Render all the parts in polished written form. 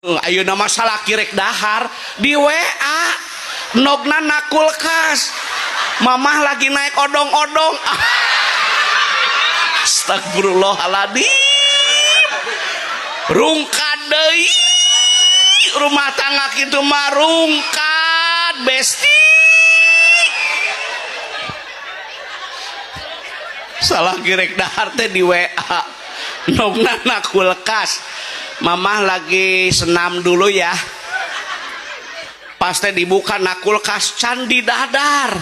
Ayeuna mah salaki rek dahar di WA, endogna na kulkas, "Mamah lagi naik odong-odong." Astagfirullahaladzim, rungkad deui rumah tangga kitu mah, rungkad, besti. Salaki rek dahar teh di WA, endogna na kulkas, "Mamah lagi senam dulu ya." Pasti dibuka na kulkas, can didadar.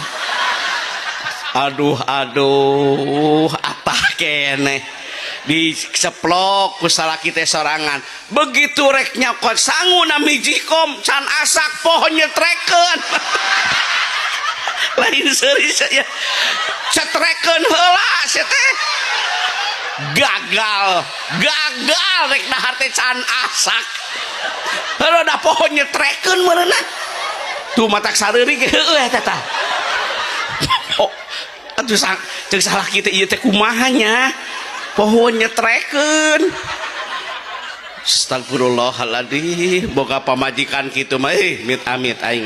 Aduh, aduh, atah keneh diceplok ku salaki teh sorangan. Begitu rek nyokot sangu na mijikom can asak, poho nyetrekeun. Lain seuri saya, cetrekeun heula sia teh. Gagal, gagal, rek dahar teh can asak. Heuh, da poho nyetrekeun meureunna. Tuh, matak sareuri ge heueuh eta tah. Oh, atuh sang ceuk salaki teh, ieu teh kumaha nya, poho nyetrekeun. Astagfirullahaladzim, boga pamajikan kitu mah, eh, mit amit aing.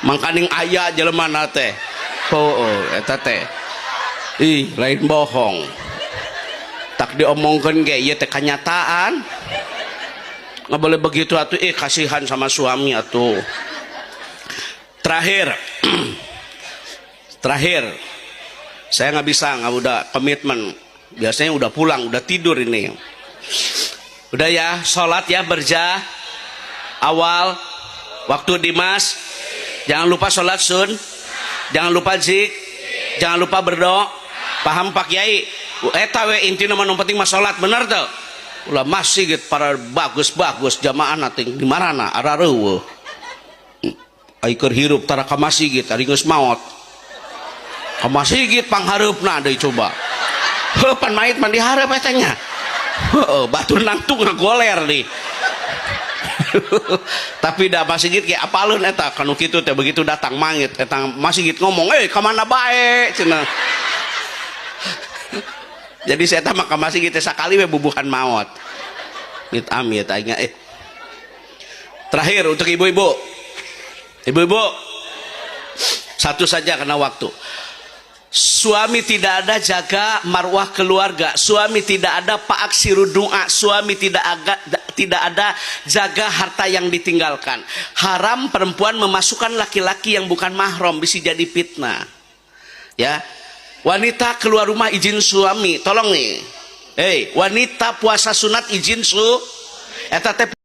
Mangkaning aya jelema na teh. Oh, eta teh. Ih, lain bohong. Tak diomongkeun ge ieu teh kanyataan. Nggak boleh begitu atuh, eh, kasihan sama suami atuh. Terakhir. Terakhir. Saya nggak bisa, nggak, udah komitmen. Biasanya udah pulang, udah tidur ini. Udah ya, sholat ya berja awal waktu dimas. Jangan lupa sholat sun. Jangan lupa zik. Jangan lupa berdoa. Paham, Pak Kiai? Eta we intina mah, nu penting mah sholat, bener tuh. Ulah masih gitu para bagus-bagus jamaah nating di marana arareuweuh. Ai keur hirup tara ka masjid, ari geus maot. Ka masjid panghareupna deui coba. Heuh, pan mayit mah dihareup eta nya. Heeh, batur nangtung ngagoler nih. Tapi da masjid ge apaleun eta kanu kitu teh, begitu datang mangit eta masjid ngomong, "Eh, ka mana bae?" cenah. Jadi saya mah ka masjid teh sakali we bubuhan maot. Mit amit aing, eh. Terakhir untuk ibu-ibu. Ibu-ibu, satu saja karena waktu. Suami tidak ada, jaga marwah keluarga. Suami tidak ada, fa'aksiru doa. Suami tidak ada, jaga harta yang ditinggalkan. Haram perempuan memasukkan laki-laki yang bukan mahram, bisa jadi fitnah. Ya. Wanita keluar rumah izin suami, tolong nih. Hei, wanita puasa sunat izin su eta teh.